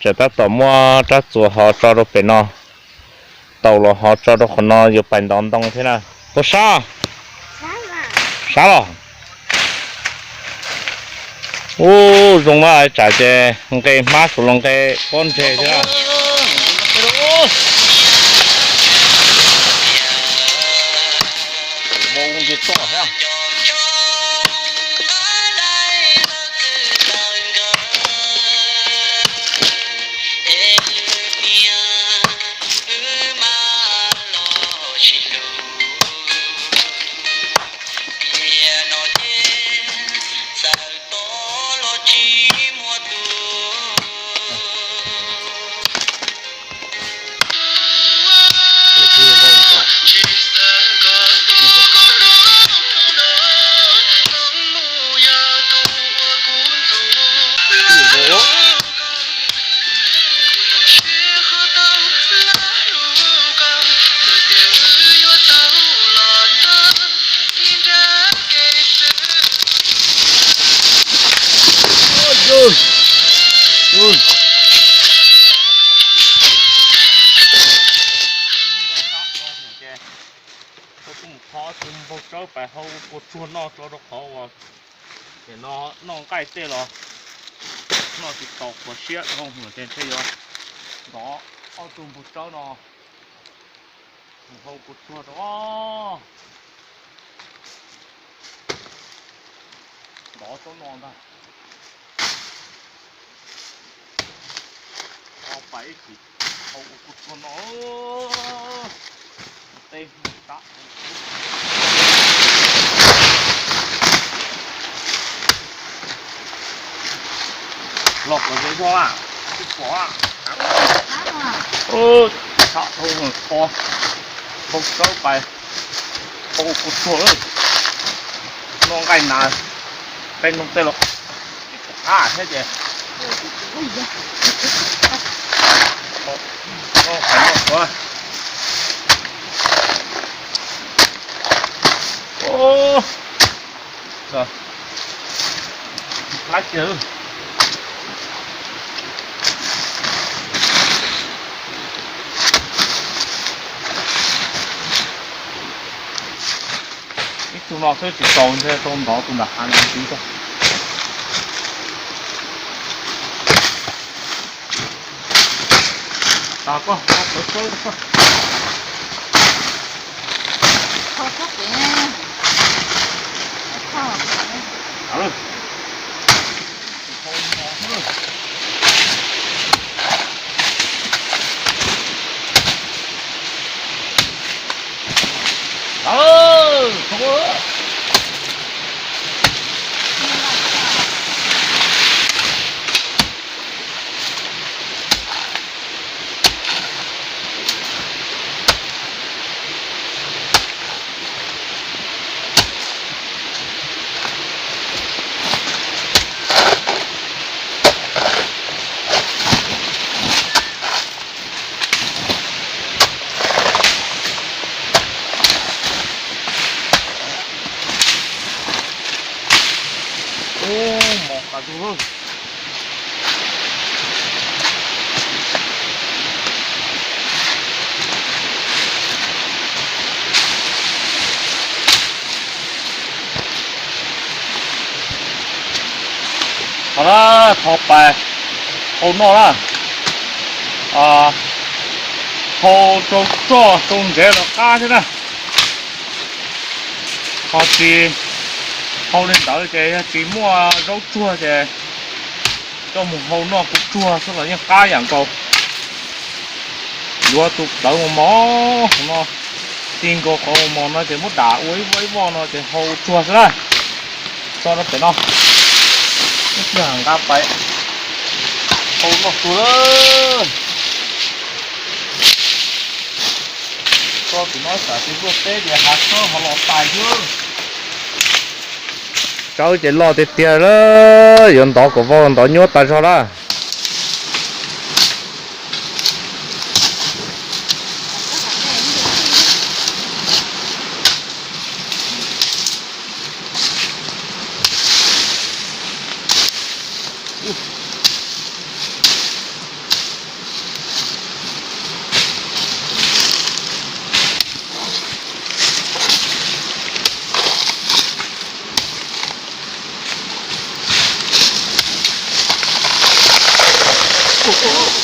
Tseem tab tom muab rab txuas hov tso rau pem no, taus los hov tso rau qhov no yuav pais ntov ntoo thiab na. Puas sab? Sab los? Ub, zoo na, tsam ces nqe hmab suav los nqe pob ntseg thiab. Kuv mus kho ob tug npau tsawb pais hau kua tsuag noj tso rau qhov uas no noj nqaij tej los noj tsis tau qhuav siab zoo ces ntshe yuav ntov ob tug npau tsawb no mus hau kua tsuag rau. Ntov tsob no ntag. Pais ib chim hau kua tsuag no. Teb tab los kom zoo zog na, tsis pom na. Tsham dhau kho npau tsawb pais hau kua tsuag lawm. Noj nqaij nas, nqaij noog tej los qab thiab ces. Hlab kiag. Ib tug no xwb tsis tau, ntshe tau ntov tus nram hav no ntxiv tso. Ub, mos qas zog. Thov na, thov pais hau noj na. Hau rau txoj rau ntsev los qab thiab na. Ho tsis hau li ntawd ces yog tsis muaj zaub tsuag ces coj mus hau noj kuv tsuag xwb los yeej qab yam nkaus. Yuav tus plawv mos mos no, ti nkaus qhov mos mos no ces muab dam ua ib voj ib voj no ces hau tsuag xwb na. Tso rau pem no, ib pliag nqa pais hau noj tsuag lawm. Tso tim no tsam ces luaj teb ces hav txhawb ho los tais xwb. Tsawb ces loj tiag tiag lawm, yuav ntov kom vau ntov nyuaj tas zog lawm. Ua,